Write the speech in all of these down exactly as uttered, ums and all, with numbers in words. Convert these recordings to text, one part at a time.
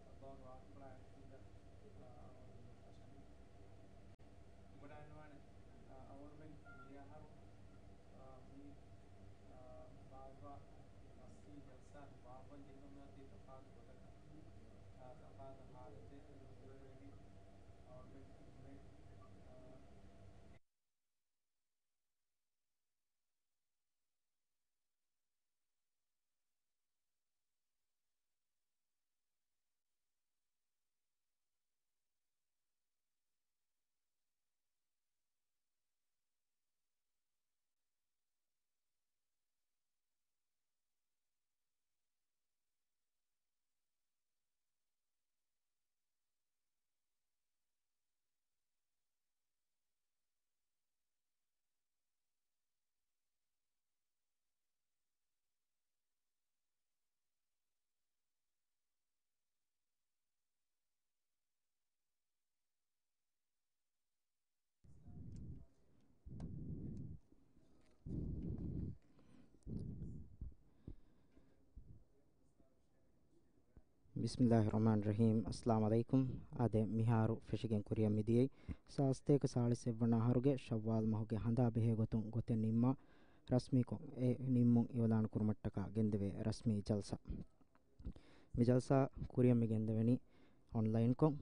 އައްލާހު އަކްބަރާ އިން ދަ، އާ، އަވަރުމެން ފަށަނީ. އުނގަނޑާންވާނެ، އާ، އަވަރުމެން މިއަހަރު، އާ، މި، އާ، ބާއްވާ ރަސްމީ ޖަލްސާ ބާއްވަން ޖެހުން އޮތީ ތަފާތު ގޮތަކަށް، އާ، ތަފާތު ހާލަތެއް ދުވަހު އަވަރުމެން އިންމެ، އާ، ބިސްމިއްލާހި ރަޙްމާނި ރަޙީމް. އައްސަލާމު ޢަލައިކުމް. އާދެ، މިހާރު ފެށިގެން ކުރިއަށް މިދިޔައީ ސާސްތޭކަ ސާޅީސް އެއްވަނަ އަހަރުގެ ޝައްވާލް މަހުގެ ހަނދާ ބެހޭ ގޮތުން ގޮތެއް ނިންމާ، ރަސްމީކޮށް އެ ނިންމުން އިޢުލާނު ކުރުމަށްޓަކާ ގެންދެވޭ ރަސްމީ ޖަލްސާ. މި ޖަލްސާ ކުރިއަށް މި ގެންދެވެނީ އޮންލައިންކޮށް.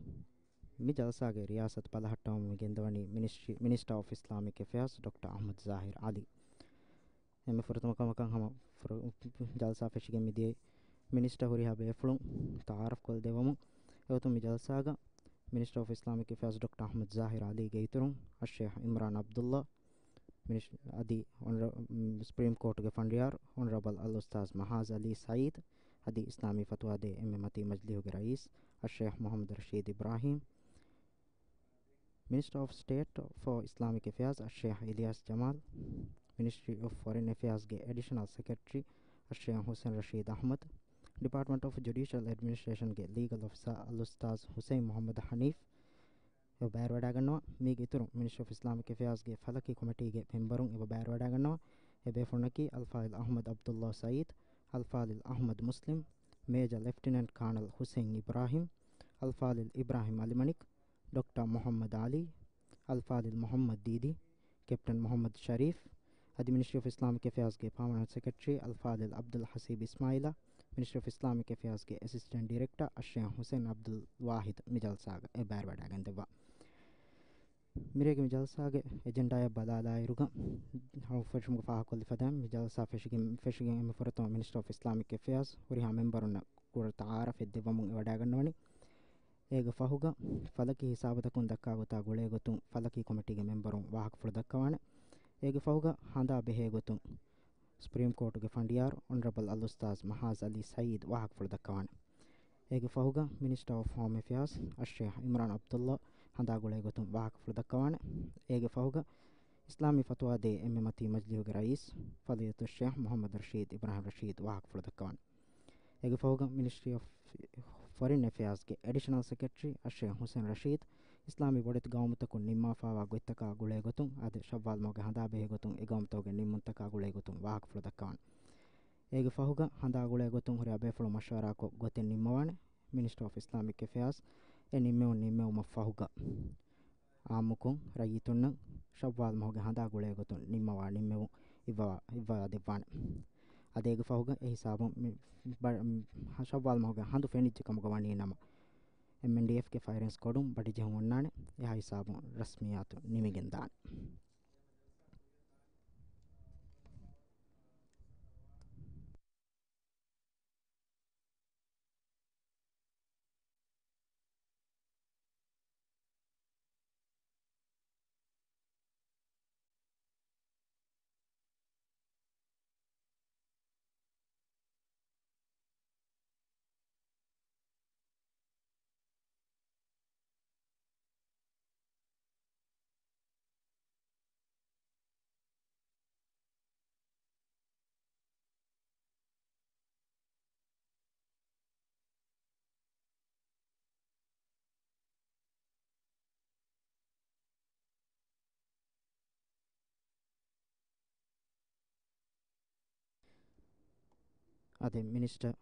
މި ޖަލްސާގެ ރިޔާސަތު ބަލަހައްޓަވަމުން މި ގެންދަވަނީ މިނިސްޓްރީ، މިނިސްޓަރ އޮފް އިސްލާމިކް އެފެއާސް ޑޮކްޓަރ އަޙްމަދު ޒާހިރު ޢަލީ. އެންމެ ފުރަތަމަ ކަމަކަށް ހަމަ ފުރ-، ޖަލްސާ ފެށިގެން މިދިޔައީ މިނިސްޓަރ ހުރިހާ ބޭފުޅުން ތަޢާރަފް ކޮށްދެއްވަމުން. އެގޮތުން މި ޖަލްސާގަ މިނިސްޓަރ އޮފް އިސްލާމިކް އެފެއާސް ޑޮކްޓަރ އަޙްމަދު ޒާހިރު ޢަލީގެ އިތުރުން އައްޝޭޚް އިމްރާން ޢަބްދުﷲ، މިނިސް-، އަދި އޮނަރ-، ސުޕްރީމް ކޯޓުގެ ފަނޑިޔާރު އޮނަރަބަލް އަލްއުސްތާޛް މަހާޒް ޢަލީ ސަޢީދު، އަދި އިސްލާމީ ފަތުވާ ދޭ އެންމެ މަތީ މަޖިލީހުގެ ރައީސް އައްޝޭޚް މުޙައްމަދު ރަޝީދު އިބްރާހީމް، މިނިސްޓަރ އޮފް ސްޓޭޓް ފޯ އިސްލާމިކް އެފެއާޒް އައްޝޭޚް އިލްޔާސް ޖަމާލް، މިނިސްޓްރީ އޮފް ފޮރިން އެފެއާޒްގެ އެޑިޝަނަލް ސެކްރެޓަރީ އައްޝޭޚް ހުސެން ރަޝީދު އަޙްމަދު، ޑިޕާޓްމަންޓް އޮފް ޖުޑިޝަލް އެޑްމިނިސްޓްރޭޝަންގެ ލީގަލް އޮފިސާ އަލްއުސްތާޛް ހުސެން މުޙައްމަދު ޙަނީފް އެބަ ބައިވެރިވަޑައިގަންނަވާ. މީގެ އިތުރުން މިނިސްޓްރީ އޮފް އިސްލާމިކް އެފެއާޒްގެ ފަލަކީ ކޮމިޓީގެ މެމްބަރުން އެބަ ބައިވެރިވަޑައިގަންނަވާ. އެ ބޭފުޅުންނަކީ އަލްފާޟިލް އަޙްމަދު ޢަބްދުﷲ ސަޢީދު، އަލްފާޟިލް އަޙްމަދު މުސްލިމް، މޭޖަރ ލެފްޓިނެންޓް ކާނަލް ހުސެން އިބްރާހީމް، އަލްފާޟިލް އިބްރާހީމް އަލިމަނިކް، ޑޮކްޓަރ މުޙައްމަދު ޢަލީ، އަލްފާޟިލް މުޙައްމަދު ދީދީ، ކެޕްޓަން މުޙައްމަދު ޝަރީފް، އަދި މިނިސްޓްރީ އޮފް އިސްލާމިކް އެފެއާޒްގެ ޕާމަނަންޓް ސެކްރެޓަރީ އަލްފާޟިލް ޢަބްދުލް ޙަސީބް އިސްމާޢީލާ، މިނިސްޓްރީ އޮފް އިސްލާމިކް އެފެއާޒްގެ އެސިސްޓެންޓް ޑިރެކްޓަރ އައްޝޭޚް ހުސެން ޢަބްދުލް ވާޙިދު މި ޖަލްސާގަ އެބަ ބައިވެރިވަޑައިގެންދެއްވާ. މިރޭގެ މި ޖަލްސާގެ އެޖެންޑާއަށް ބަލާލާއިރުގަ، ހަމަ ފެށުމުގެ ފާހަގަކޮށްލި ފަދައިން މި ޖަލްސާ ފެށިގެން، ފެށިގެން އެންމެ ފުރަތަމަ މިނިސްޓަރ އޮފް އިސްލާމިކް އެފެއާޒް ހުރިހާ މެމްބަރުންނަށް ކުރި ތަޢާރަފެއް ދެއްވަމުން އެ ވަޑައިގަންނަވަނީ. އޭގެ ފަހުގަ ފަލަކީ ހިސާބުތަކުން ދައްކާ ގޮތާ ގުޅޭ ގޮތުން ފަލަކީ ކޮމިޓީގެ މެމްބަރުން ވާހަކަފުޅު ދައްކަވާނެ. އޭގެ ފަހުގަ ހަނދާ ބެހޭ ގޮތުން ސުޕްރީމް ކޯޓުގެ ފަނޑިޔާރު އޮނަރަބަލް އަލްއުސްތާޛް މަހާޒް ޢަލީ ސަޢީދު ވާހަކަފުޅު ދައްކަވާނެ. އޭގެ ފަހުގަ މިނިސްޓަރ އޮފް ހޯމް އެފެއާޒް އައްޝޭޚް އިމްރާން ޢަބްދުﷲ ހަނދާ ގުޅޭ ގޮތުން ވާހަކަފުޅު ދައްކަވާނެ. އޭގެ ފަހުގަ އިސްލާމީ ފަތުވާ ދޭ އެންމެ މަތީ މަޖިލީހުގެ ރައީސް ފަޟީލަތުއްޝޭޚް މުޙައްމަދު ރަޝީދު އިބްރާހީމް ރަޝީދު ވާހަކަފުޅު ދައްކަވާނެ. އޭގެ ފަހުގަ މިނިސްޓްރީ އޮފް ފޮރިން އެފެއާޒްގެ އެޑިޝަނަލް ސެކްރެޓަރީ އައްޝޭޚް ހުސެން ރަޝީދު އިސްލާމީ ބޮޑެތި ގައުމުތަކުން ނިންމާފާވާ ގޮތްތަކާ ގުޅޭ ގޮތުން އާދެ، ޝައްވާލް މަހުގެ ހަނދާ ބެހޭ ގޮތުން އެ ގައުމުތަކުގެ ނިންމުންތަކާ ގުޅޭ ގޮތުން ވާހަކަފުޅު ދައްކަވާނެ. އޭގެ ފަހުގަ ހަނދާ ގުޅޭ ގޮތުން ހުރި އަބޭފުޅުން މަޝްވަރާކޮށް ގޮތެއް ނިންމަވާނެ. މިނިސްޓްރީ އޮފް އިސްލާމިކް އެފެއާޒް އެ ނިންމެވުން ނިންމެވުމަށް ފަހުގަ އާއްމުކޮށް ރައްޔިތުންނަށް ޝައްވާލް މަހުގެ ހަނދާ ގުޅޭ ގޮތުން ނިންމަވާ ނިންމެވުން އިއްވަވާ، އިއްވަވާ ދެއްވާނެ. އަދި އޭގެ ފަހުގަ އެ ހިސާބުން މި-، ބަ-، ޝައްވާލް މަހުގެ ހަނދު ފެނިއްޖެ ކަމުގަ ވަނީ ނަމަ، އެމްއެންޑީއެފްގެ ފައިރިން ސްކޮޑުން ބަޑިޖެހުން އޮންނާނެ. އެހާ ހިސާބުން ރަސްމިއްޔާތު ނިމިގެން ދާނެ. އާދެ، މިނިސްޓަރ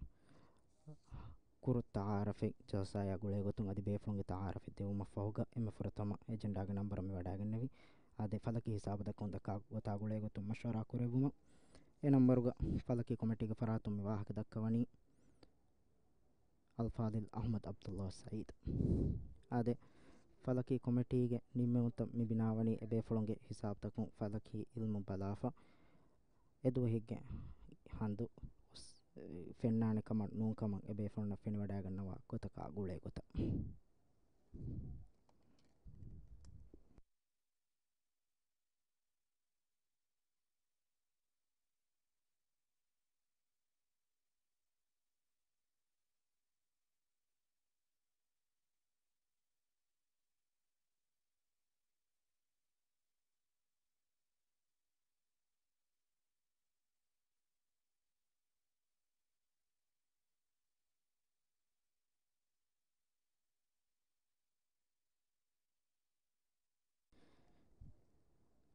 ކުރު ތަޢާރަފެއް ޖަލްސާއާ ގުޅޭގޮތުން އަދި ބޭފުޅުންގެ ތަޢާރަފެއް ދެވުމަށްފަހުގަ އެންމެ ފުރަތަމަ އެޖެންޑާގެ ނަންބަރު މި ވަޑައިގެންނެވި. އާދެ، ފަލަކީ ހިސާބުތަކުން ދައްކާ ގޮތާ ގުޅޭގޮތުން މަޝްވަރާ ކުރެއްވުމަށް އެ ނަންބަރުގަ ފަލަކީ ކޮމިޓީގެ ފަރާތުން މި ވާހަކަ ދައްކަވަނީ އަލްފާޟިލް އަޙްމަދު ޢަބްދުﷲ ސަޢީދު. އާދެ، ފަލަކީ ކޮމިޓީގެ ނިންމެވުންތައް މި ބިނާވަނީ އެބޭފުޅުންގެ ހިސާބުތަކުން ފަލަކީ ޢިލްމު ބަލާފަ، އެދުވަހެއްގެ ހަނދު ފެންނާނެ ކަމަށް ނޫން ކަމަށް އެބޭފުޅުންނަށް ފެނިވަޑައިގަންނަވާ ގޮތަކާ ގުޅޭ ގޮތަށް.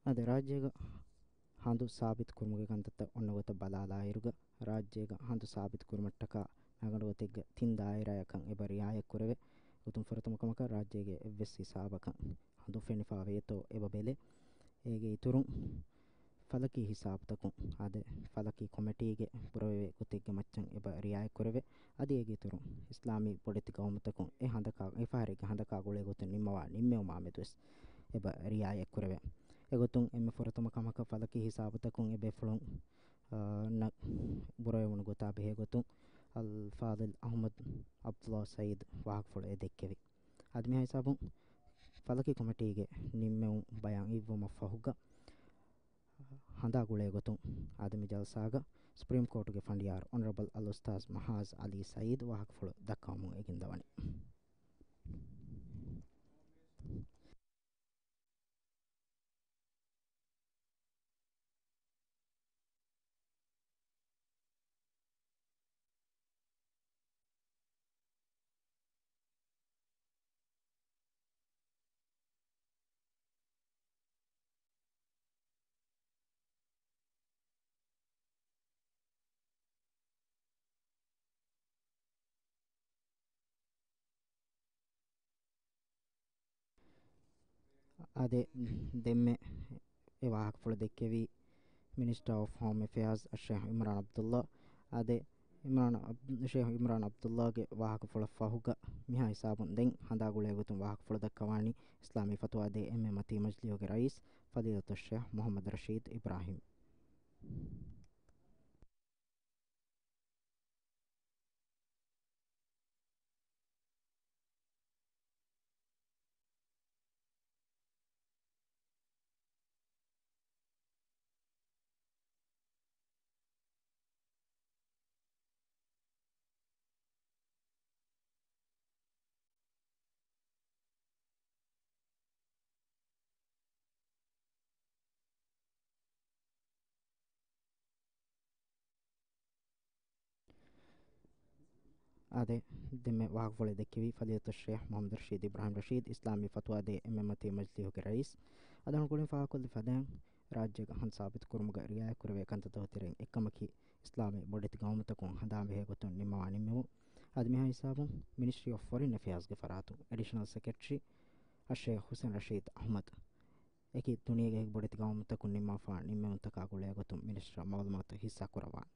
އަދި ރާއްޖޭގަ ހަނދު ސާބިތު ކުރުމުގެ ކަންތައްތައް އޮންނަ ގޮތަށް ބަލާލާއިރުގަ، ރާއްޖޭގަ ހަނދު ސާބިތު ކުރުމަށްޓަކާ މަގަނޑު ގޮތެއްގަ ތިން ދާއިރާޔަކަށް އެބަ ރިއާޔަތް ކުރެވޭ. އޮތުން ފުރަތަމަ ކަމަކަށް ރާއްޖޭގެ އެއްވެސް ހިސާބަކަށް ހަނދު ފެނިފާވޭތޯ އެބަ ބެލޭ. އޭގެ އިތުރުން ފަލަކީ ހިސާބުތަކުން އާދެ، ފަލަކީ ކޮމިޓީގެ ބުރަވެވޭ ގޮތެއްގެ މައްޗަށް އެބަ ރިއާޔަތް ކުރެވޭ. އަދި އޭގެ އިތުރުން އިސްލާމީ ބޮޑެތި ގައުމުތަކުން އެ ހަނދަކާ، އެފަހަރެއްގެ ހަނދަކާ ގުޅޭ ގޮތުން ނިންމަވާ ނިންމެވުމާމެދުވެސް އެބަ ރިއާޔަތް ކުރެވޭ. އެގޮތުން އެންމެ ފުރަތަމަ ކަމަކަށް ފަލަކީ ހިސާބުތަކުން އެބޭފުޅުން، އާ، ނަށް ބުރަވެވުނު ގޮތާ ބެހޭ ގޮތުން އަލްފާޟިލް އަޙްމަދު ޢަބްދުﷲ ސަޢީދު ވާހަކަފުޅު އެ ދެއްކެވި. އަދި މިހާ ހިސާބުން ފަލަކީ ކޮމިޓީގެ ނިންމެވުން ބަޔާން އިއްވުމަށްފަހުގަ ހަނދާ ގުޅޭ ގޮތުން އާދެ، މި ޖަލްސާގަ ސުޕްރީމް ކޯޓުގެ ފަނޑިޔާރު އޮނަރަބަލް އަލްއުސްތާޛް މަހާޒް ޢަލީ ސަޢީދު ވާހަކަފުޅު ދައްކަވަމުން އެގެންދަވަނީ. އާދެ، ދެންމެ އެ ވާހަކަފުޅު ދެއްކެވީ މިނިސްޓަރ އޮފް ހޯމް އެފެއާޒް އައްޝޭޚް އިމްރާން ޢަބްދުﷲ. އާދެ، އިމްރާން ޢަބް-، ޝޭޚް އިމްރާން ޢަބްދުﷲގެ ވާހަކަފުޅަށް ފަހުގަ މިހާ ހިސާބުން ދެން ހަނދާ ގުޅޭ ގޮތުން ވާހަކަފުޅު ދައްކަވާނީ އިސްލާމީ ފަތުވާ ދޭ އެންމެ މަތީ މަޖިލީހުގެ ރައީސް ފަޟީލަތުއް ޝޭޚް މުޙައްމަދު ރަޝީދު އިބްރާހީމް. އާދެ، ދެންމެ ވާހަކަފުޅެއް ދެއްކެވީ ފަޟީލަތުއް ޝޭޚް މުޙައްމަދު ރަޝީދު އިބްރާހީމް ރަޝީދު، އިސްލާމީ ފަތުވާ ދޭ އެންމެ މަތީ މަޖިލީހުގެ ރައީސް. އަދި އަޅުގަނޑު ކުރިން ފާހަގަކޮށްލި ފަދައިން، ރާއްޖޭގަ ހަނދު ސާބިތު ކުރުމުގަ ރިއާޔަތް ކުރެވޭ ކަންތައްތަކުގެ ތެރެއިން އެއްކަމަކީ، އިސްލާމީ ބޮޑެތި ގައުމުތަކުން ހަނދާން ބެހޭ ގޮތުން ނިންމަވާ ނިންމެވުން. އަދި މިހާ ހިސާބުން މިނިސްޓްރީ އޮފް ފޮރިން އެފެއާޒްގެ ފަރާތުން އެޑިޝަނަލް ސެކްރެޓަރީ އައްޝޭޚް ހުސެން ރަޝީދު އަޙްމަދު އެކި ދުނިޔޭގެ ބޮޑެތި ގައުމުތަކުން ނިންމާފާ ނިންމެވުންތަކާ ގުޅޭ ގޮތުން މިނިސްޓަރ މަޢުލޫމާތު ހިއްސާ ކުރައްވާނެ.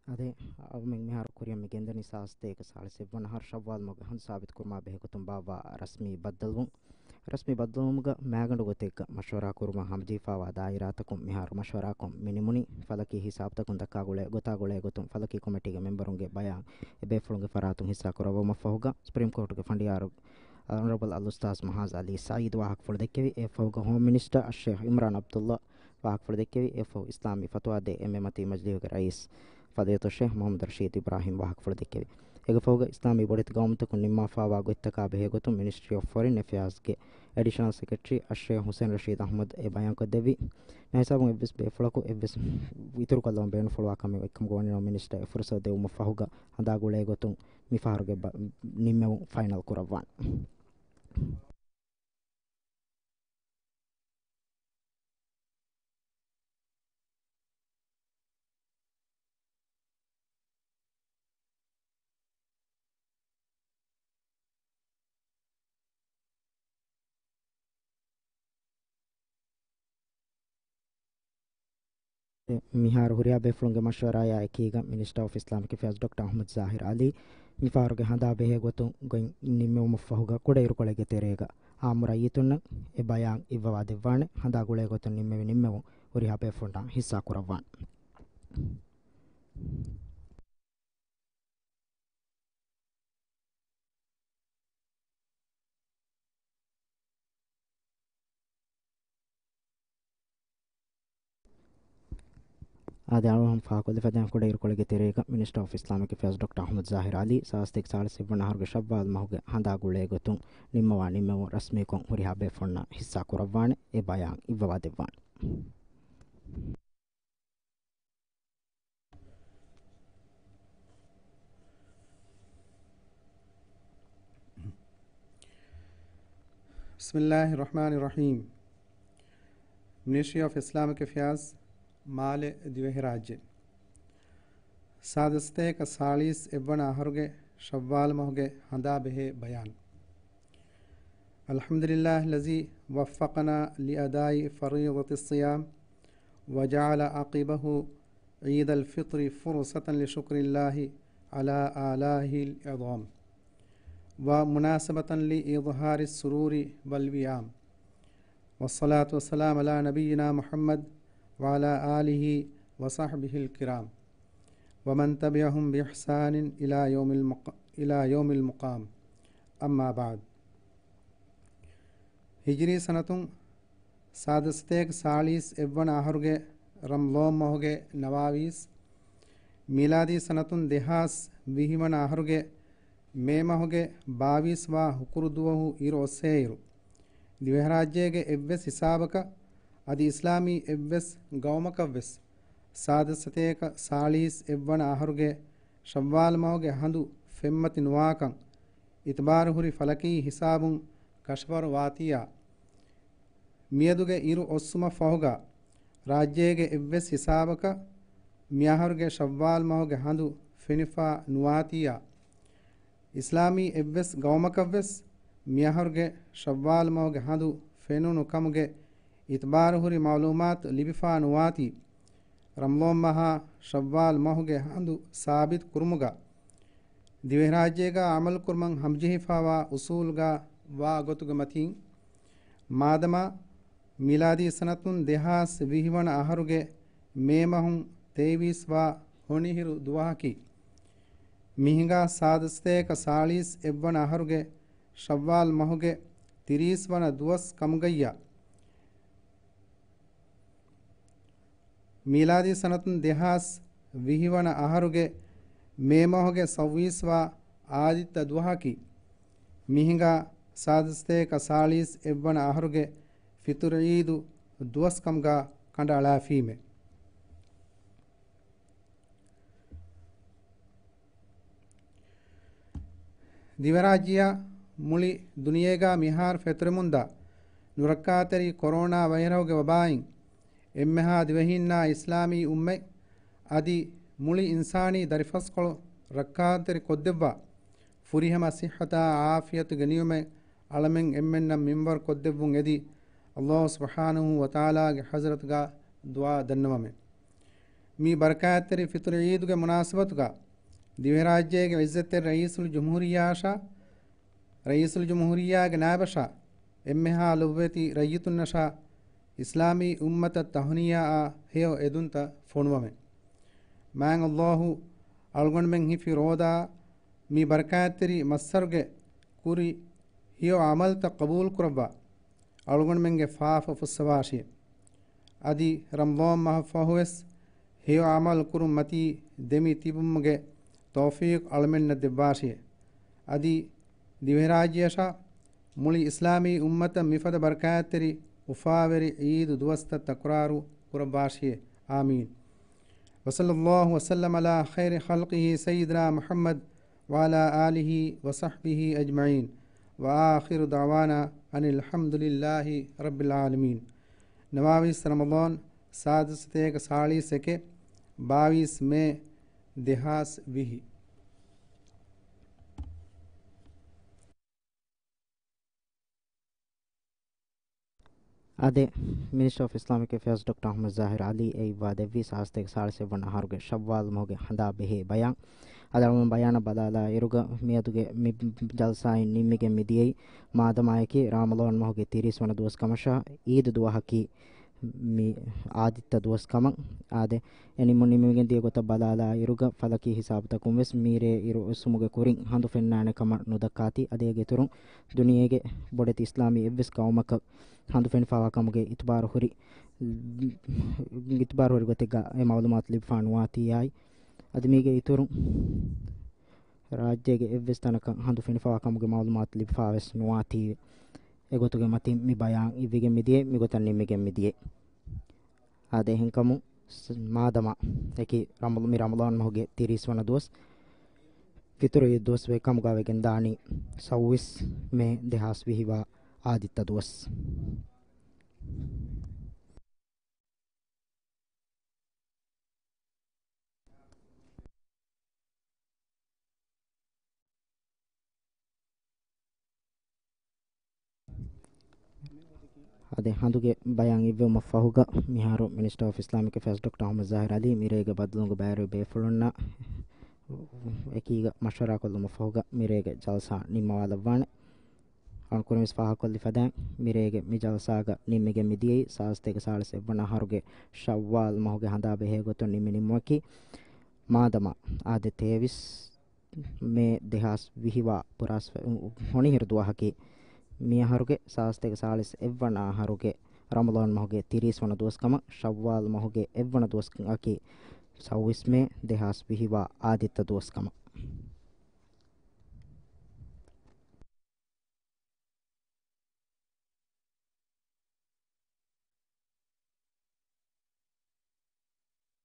އާދެ، އަޅުމެން މިހާރު ކުރިއަށް މި ގެންދަނީ ސާސް ދޭއް ސާޅީސް އެއްވަނަ އަހަރު ޝައްވާލް މަހުގެ ހަނދު ސާބިތު ކުރުމާ ބެހޭ ގޮތުން ބާއްވާ ރަސްމީ ބައްދަލުވުން. ރަސްމީ ބައްދަލުވުމުގަ މައިގަނޑު ގޮތެއްގަ މަޝްވަރާ ކުރުމަށް ހަމަޖެހިފާވާ ދާއިރާތަކުން މިހާރު މަޝްވަރާކޮށް މި ނިމުނީ. ފަލަކީ ހިސާބުތަކުން ދައްކާ ގުޅޭ ގޮތާ ގުޅޭ ގޮތުން ފަލަކީ ކޮމިޓީގެ މެމްބަރުންގެ ބަޔާން އެބޭފުޅުންގެ ފަރާތުން ހިއްސާ ކުރައްވުމަށްފަހުގަ، ސުޕްރީމް ކޯޓުގެ ފަނޑިޔާރު އޮނަރަބަލް އަލްއުސްތާޛް މަހާޒް ޢަލީ ސަޢީދު ވާހަކަފުޅު ދެއްކެވި. އެއަށްފަހުގަ ހޯމް މިނިސްޓަރ އައްޝޭޚް އިމްރާން ޢަބްދުﷲ ވާހަކަފުޅު ދެއްކެވި. އެއަށްފަހު އިސްލާމީ ފަތުވާ ދޭ އެންމެ މަތީ މަޖިލީހުގެ ރައީސް ފަޟީލަތުއްޝޭޚް މުޙައްމަދު ރަޝީދު އިބްރާހީމް ވާހަކަފުޅު ދެއްކެވި. އޭގެ ފަހުގަ އިސްލާމީ ބޮޑެތި ގައުމުތަކުން ނިންމާފާވާ ގޮތްތަކާ ބެހޭގޮތުން މިނިސްޓްރީ އޮފް ފޮރިން އެފެއާޒްގެ އެޑިޝަނަލް ސެކްރެޓަރީ އައްޝޭޚް ޙުސައިން ރަޝީދު އަޙްމަދު އެ ބަޔާންކޮށްދެއްވި. މިހިސާބުން އެއްވެސް ބޭފުޅަކު އެއްވެސް އިތުރުކޮށްލަވަން ބޭނުންފުޅުވާ ކަމެއް އޮތްކަމުގަ ވަނީ ނަމަ މިނިސްޓަރ އެ ފުރުސަތު ދެއްވުމަށް ފަހުގަ ހަނދާ ގުޅޭގޮތުން މި ފަހަރުގެ ބަ-، ނިންމެވުން ފައިނަލް ކުރައްވާނެ. މިހާރު ހުރިހާ ބޭފުޅުންގެ މަޝްވަރާއާ އެކީގަ މިނިސްޓަރ އޮފް އިސްލާމިކް އެފެއާޒް ޑޮކްޓަރ އަޙްމަދު ޒާހިރު ޢަލީ މިފަހަރުގެ ހަނދާ ބެހޭ ގޮތުން ގޮތް ނިންމެވުމަށްފަހުގަ ކުޑައިރުކޮޅެއްގެ ތެރޭގަ އާއްމު ރައްޔިތުންނަށް އެ ބަޔާން އިއްވަވާ ދެއްވާނެ. ހަނދާ ގުޅޭ ގޮތުން ނިންމެވި ނިންމެވުން ހުރިހާ ބޭފުޅުންނާ ހިއްސާ ކުރައްވާނެ. އާދެ، އަޅުގަނޑު ފާހަގަކޮށްލިފަދައިން ކުޑައިރުކޮޅެއްގެ ތެރޭގަ މިނިސްޓަރ އޮފް އިސްލާމިކް އެފެއާޒް ޑޮކްޓަރ އަޙްމަދު ޒާހިރު ޢަލީ ސާދަ ސަތޭކަ ސާޅީސް އެއްވަނަ އަހަރުގެ ޝައްވާލް މަހުގެ ހަނދާ ގުޅޭ ގޮތުން ނިންމަވާ ނިންމެވުން ރަސްމީކޮށް ހުރިހާ ބޭފުޅުންނާ ހިއްސާ ކުރައްވާނެ. އެ ބަޔާން އިއްވަވާ ދެއްވާނެ. بسم الله الرحمن الرحيم. މިނިސްޓްރީ އޮފް އިސްލާމިކް އެފެއާޒް، މާލެ ދިވެހިރާއްޖެ. ސާދަ ސަތޭކަ ސާޅީސް އެއްވަނަ އަހަރުގެ ޝައްވާލް މަހުގެ ހަނދާ ބެހޭ ބަޔާން. الحمد لله الذي وفقنا لأداء فريضة الصيام وجعل عقبه عيد الفطر فرصة لشكر الله على آلائه العظام ومناسبة لإظهار السرور والوئام. والصلاة والسلام على نبينا محمد وعلى آله وصحبه الكرام ومن تبعهم بإحسان إلى يوم المق-، إلى يوم المقام. أما بعد. ހިޖްރީ ސަނަތުން ސާދަ ސަތޭކަ ސާޅީސް އެއްވަނަ އަހަރުގެ ރަމަޟާން މަހުގެ ނަވާވީސް، މީލާދީ ސަނަތުން ދެހާސް ވިހި ވަނަ އަހަރުގެ މޭ މަހުގެ ބާވީސް ވާ ހުކުރު ދުވަހު އިރު އޮއްސޭއިރު، ދިވެހިރާއްޖޭގެ އެއްވެސް ހިސާބަކަށް އަދި އިސްލާމީ އެއްވެސް ގައުމަކަށްވެސް ސާދަ ސަތޭކަ ސާޅީސް އެއްވަނަ އަހަރުގެ ޝައްވާލް މަހުގެ ހަނދު ފެންމަތި ނުވާކަން އިތުބާރު ހުރި ފަލަކީ ހިސާބުން ކަށަވަރު ވާތީއާ، މިއަދުގެ އިރު އޮއްސުމަށް ފަހުގަ ރާއްޖޭގެ އެއްވެސް ހިސާބަކަށް މިއަހަރުގެ ޝައްވާލް މަހުގެ ހަނދު ފެނިފާ ނުވާތީއާ، އިސްލާމީ އެއްވެސް ގައުމަކަށްވެސް މިއަހަރުގެ ޝައްވާލް މަހުގެ ހަނދު ފެނުނު ކަމުގެ އިތުބާރު ހުރި މައުލޫމާތު ލިބިފާ ނުވާތީ، ރަމަޟާން މަހާ ޝައްވާލް މަހުގެ ހަނދު ސާބިތު ކުރުމުގަ ދިވެހިރާއްޖޭގަ އަމަލުކުރުމަށް ހަމަޖެހިފާވާ އުސޫލުގަ ވާ ގޮތުގެ މަތީން، މާދަމާ މީލާދީ ސަނަތުން ދެހާސް ވިހި ވަނަ އަހަރުގެ މޭ މަހުން ތޭވީސް ވާ ހޮނިހިރު ދުވަހަކީ، މިހިނގާ ސާދަ ސަތޭކަ ސާޅީސް އެއްވަނަ އަހަރުގެ ޝައްވާލް މަހުގެ ތިރީސް ވަނަ ދުވަސް ކަމުގައްޔާ، މީލާދީ ސަނަތުން ދެހާސް ވިހި ވަނަ އަހަރުގެ މޭ މަހުގެ ސައްވީސް ވާ އާދިއްތަ ދުވަހަކީ، މިހިނގާ ސާދަ ސަތޭކަ ސާޅީސް އެއްވަނަ އަހަރުގެ ފިޠުރު ޢީދު ދުވަސް ކަމުގަ ކަނޑައަޅާފީމެ. ދިވެރާއްޖެއާ މުޅި ދުނިޔޭގާ މިހާރު ފެތުރެމުންދާ ނުރައްކާތެރި ކޮރޯނާ ވައިރަހުގެ ވަބާއިން އެންމެހާ ދިވެހީންނާ އިސްލާމީ އުއްމަތް އަދި މުޅި އިންސާނީ ދަރިފަސްކޮޅު ރައްކާތެރި ކޮށްދެއްވާ ފުރިހަމަ ސިއްހަތާ އާފިޔަތު ގެނެވުމެއް އަޅަމެން އެންމެންނަށް މިންވަރު ކޮށްދެއްވުން އެދި، ﷲ ސުބްޙާނަހޫ ވަތަޢާލާގެ ޙަޟްރަތުގަ ދުޢާ ދަންނަވަމެ. މި ބަރަކާތްތެރި ފިޠުރު ޢީދުގެ މުނާސަބަތުގަ ދިވެހިރާއްޖޭގެ ޢިއްޒަތްތެރި ރައީސުލްޖުމްހޫރިއްޔާއަށާ، ރައީސުލްޖުމްހޫރިއްޔާގެ ނާއިބަށާ، އެންމެހާ ލޮބުވެތި ރައްޔިތުންނަށާ އިސްލާމީ އުއްމަތަށް ތަހުނިޔާއާ ހެޔޮ އެދުންތައް ފޮނުވަމެ. މާތް ﷲ އަޅުގަނޑުމެން ހިފި ރޯދައާ މި ބަރަކާތްތެރި މައްސަރުގެ ކުރި ހެޔޮ ޢަމަލުތައް ޤަބޫލުކުރައްވާ، އަޅުގަނޑުމެންގެ ފާފަ ފުއްސަވާށި. އަދި ރަމަޟާން މަހަށް ފަހުވެސް ހެޔޮ ޢަމަލު ކުރުން މަތީ ދެމި ތިބުމުގެ ތައުފީޤު އަޅަމެންނަށް ދެއްވާށި. އަދި ދިވެހިރާއްޖެއަށާ މުޅި އިސްލާމީ އުއްމަތަށް މިފަދަ ބަރަކާތްތެރި އުފާވެރި ޢީދު ދުވަސްތައް ތަކުރާރު ކުރައްވާށި. އާމީން. وصلى الله وسلم على خير خلقه سيدنا محمد وعلى آله وصحبه أجمعين. وآخر دعوانا أن الحمد لله رب العالمين. ނަވާވީސް ރަމަޟާން، ސާދަ ސަތޭކަ ސާޅީސް އެކެއް، ބާވީސް މޭ، ދެހާސް ވިހި. އާދެ، މިނިސްޓަރ އޮފް އިސްލާމިކް އެފެއާޒް ޑޮކްޓަރ އަޙްމަދު ޒާހިރު ޢަލީ އެ އިއްވާ ދެއްވީ ސާދަ ސަތޭކަ ސާޅީސް އެއްވަނަ އަހަރުގެ ޝައްވާލް މަހުގެ ހަނދާ ބެހޭ ބަޔާން. އަދި އަޅުގަނޑު ބަޔާނަށް ބަލާލާ އިރުގަ މިއަދުގެ މި ޖަލްސާއިން ނިންމިގެން މިދިޔައީ މާދަމާއަކީ ރަމަޟާން މަހުގެ ތިރީސް ވަނަ ދުވަސް ކަމަށާ، ޢީދު ދުވަހަކީ މި އާދިއްތަ ދުވަސް ކަމަށް. އާދެ، އެ ނިންމުން ނިންމިގެން ދިޔަ ގޮތަށް ބަލާލާ އިރުގަ ފަލަކީ ހިސާބުތަކުން ވެސް މީރޭ އިރު އުއްސުމުގެ ކުރިން ހަނދު ފެންނާނެ ކަމަށް ނުދައްކާތީ. އަދި އޭގެ އިތުރުން ދުނިޔޭގެ ބޮޑެތި އިސްލާމީ އެއްވެސް ޤައުމަކަށް ހަނދު ފެނިފާވާ ކަމުގެ އިތުބާރު ހުރި، އިތުބާރު ހުރި ގޮތެއްގަ އެ މަޢުލޫމާތު ލިބިފާ ނުވާތީ އާއި. އަދި މީގެ އިތުރުން ރާއްޖޭގެ އެއްވެސް ތަނަކަށް ހަނދު ފެނިފާވާ ކަމުގެ މަޢުލޫމާތު ލިބިފާވެސް ނުވާތީވެ. އެގޮތުގެ މަތިން މި ބަޔާން އިއްވިގެން މިދިޔައީ، މިގޮތަށް ނިންމިގެން މިދިޔައީ. އާދެ، އެހެންކަމުން ސް-، މާދަމާ އެކި ރަމަޟ-، މި ރަމަޟާން މަހުގެ ތިރީސް ވަނަ ދުވަސް، ފިޠުރު ޢީދު ދުވަސްވެ ކަމުގަ ވެގެން ދާނީ ސައުވީސް މޭ ދެހާސް ވިހި ވާ އާދިއްތަ ދުވަސް. އާދެ، ހަނދުގެ ބަޔާން އިއްވެވުމަށް ފަހުގަ މިހާރު މިނިސްޓަރ އޮފް އިސްލާމިކް އެފެއާޒް ޑޮކްޓަރ އަޙްމަދު ޒާހިރު ޢަލީ މިރޭގެ ބައްދަލުވުމުގެ ބައިވެރި ބޭފުޅުންނާ އެކީގަ މަޝްވަރާކޮށްލުމަށް ފަހުގަ މިރޭގެ ޖަލްސާ ނިންމަވާލައްވާނެ. އަޅުން ކުރިންވެސް ފާހަގަކޮށްލި ފަދައިން، މިރޭގެ މި ޖަލްސާގަ ނިންމިގެން މިދިޔައީ ސާދަ ސަތޭކަ ސާޅީސް އެއްވަނަ އަހަރުގެ ޝައްވާލް މަހުގެ ހަނދާ ބެހޭ ގޮތުން ނިންމި ނިންމުމަކީ، މާދަމާ އާދެ ތޭވީސް މޭ ދެހާސް ވިހި ވާ ބުރާސް ހޮނިހިރު ދުވަހަކީ، މި އަހަރުގެ ސާދަ ސަތޭކަ ސާޅީސް އެއްވަނަ އަހަރުގެ ރަމަޟާން މަހުގެ ތިރީސް ވަނަ ދުވަސް ކަމަށް، ޝައްވާލް މަހުގެ އެއްވަނަ ދުވަސް އަކީ ސައުވީސް މޭ ދެހާސް ވިހި ވާ އާދިއްތަ ދުވަސް ކަމަށް.